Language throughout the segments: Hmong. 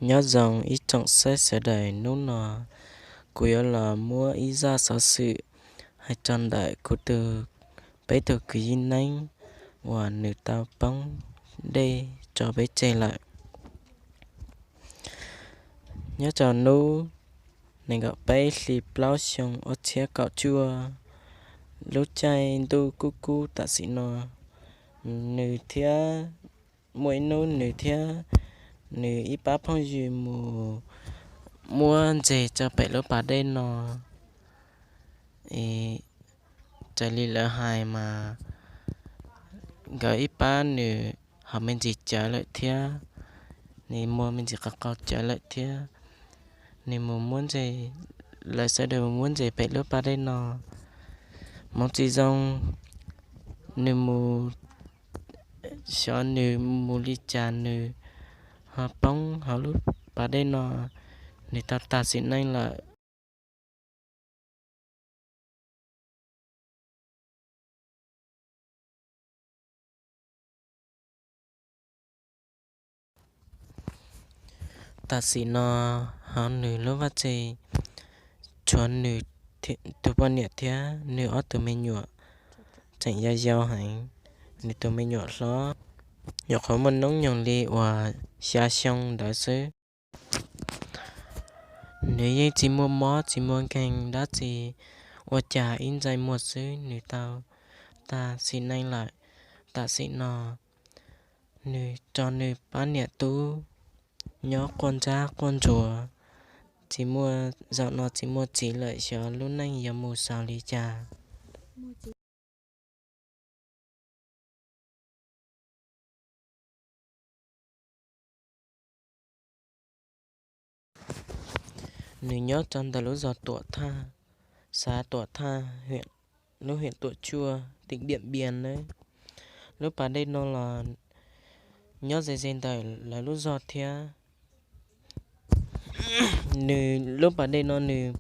Nyob zoo ib tsoom saib sawv daws, hnub no kuv yuav los muab ib zaj xov xwm hais txog ntawm kuv tus, peb tug kwv Yij Neeb uas nws tau poob dej tso peb tseg lawm. Nyob rau hnub nees nkaum peb hli plaub xyoo ob txhiab kaum cuaj, lub caij ntuj kub kub tam sim no, nws thiab, muaj ib hnub nws thiab nws ib pab phooj ywg mus muab ntses tso pem lub pas dej no. Raws li lawv hais mas nkawd ib pab nws haus me ntsis cawv lawm thiab, nws muag me ntsis qhov qaug cawv lawm thiab, nws mus muab ntses, lawv sawv daws mus muab ntses pem lub pas dej no. Hmoov tsis zoo, nws mus, xyov nws mus li cas nws ho poob hauv lub pas dej no, nws tau tag sim neej lawm. Tam sim no hauv nws lub vaj tse tshuav nws tus poj niam thiab nws ob tug me nyuam tseem yau yau heev. Nws tus me nyuam hlob nyuam qhuav muaj hnub nyoog li uas xya xyoo ntawd xwb. Nws yeej tsis muaj mob tsis muaj nkeeg dab tsi, ua cas ib ntsais muag xwb nws tau tag sim neej lawm. Tam sim no nws tso nws pab niam tub nyob quaj ntsab quaj ntsuag, tsis muaj, zaum no tsis muaj txiv lawm, xyov lub neej yuav mus xaus li cas. Nws nyob rau ntawm lub zos Tuam Thaj, xav Tuam Thaj, lub hiam Tuam Tsuaj, teem Diam Npias nawb. Lub pas dej no los nyob ze ze ntawm lawv lub zos thiab. Nws lub pas dej no nws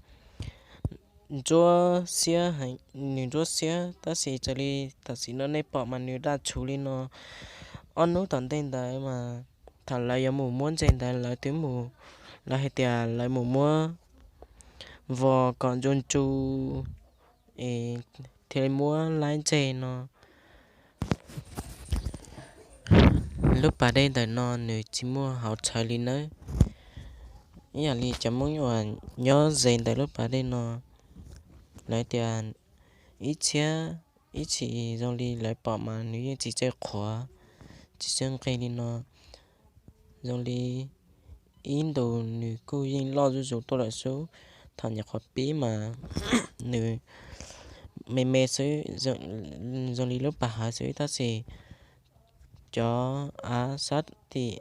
ntsuab xiab, nws ntsuab xiab tab sis raws li tam sim no nej pom mas nws daj tshuv li no. Ob hnub tom ntej ntawd mas thaum lawv yuav mus muab ntses ntawd lawv twb mus, lawv hais tias lawv mus muab vos kom ntsu ntsu es thiaj li muab laib ntses no. Lub pas dej ntawm no nws tsis muaj hauv tshawv li nawb. Ib yam li cov Hmoob uas nyob ze ntawm lub pas dej no, lawv tias ib txhiab ib txhis zoo li lawv pom mas nws yeej tsis txawj qhuav, tsis txawj nqig li no. Zoo li ib ntus nws kuj yeej loj zuj zus tuaj lawm xwb. Thaum nyuam qhuav pib mas nws me me xwb, zoo li lub pas hawv xwb tab sis cov av sab tim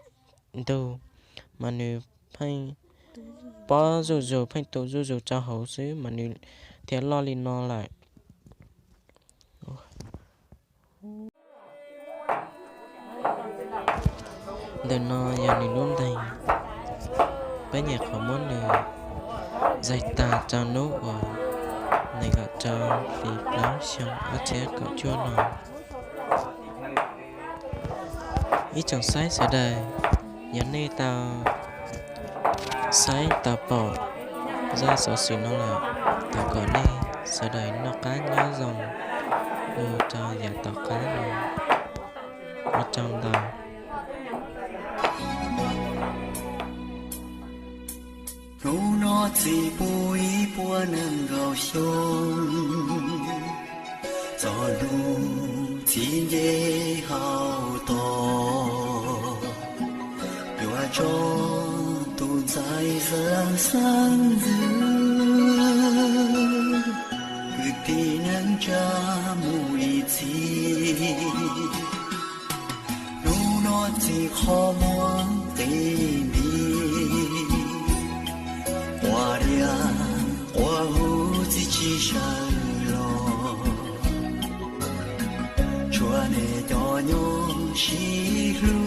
ntug mas nws pheej pob zuj zus, pheej tu zuj zus rau hauv xwb mas nws thiaj loj li no lawm. Ntawm no yog nws lub ntees, peb nyuam qhuav muab nws zais tag rau hnub uas nees nkaum rau hli plaub xyoo ob txhiab kaum cuaj no. Ib tsoom saib sawv daws, yog nej tau saib tau pom zaj xov xwm no lawm, thov kom nej sawv daws noj qab nyob zoo mus rau yav tom qab no. Ua tsaug ntau. Hnub no txij pub ib puas nees nkaum xyoo, txog hnub txiv nce hauv tos, yuav tso tus ntxhais xeeb xeeb ntxwv, kwv tij neej tsa mus ib txhis. Hnub no txij qhov muaj qi nti, quas diav quas huv txiv tsis sawv los, tshuav nej cov nyuj sib hlub.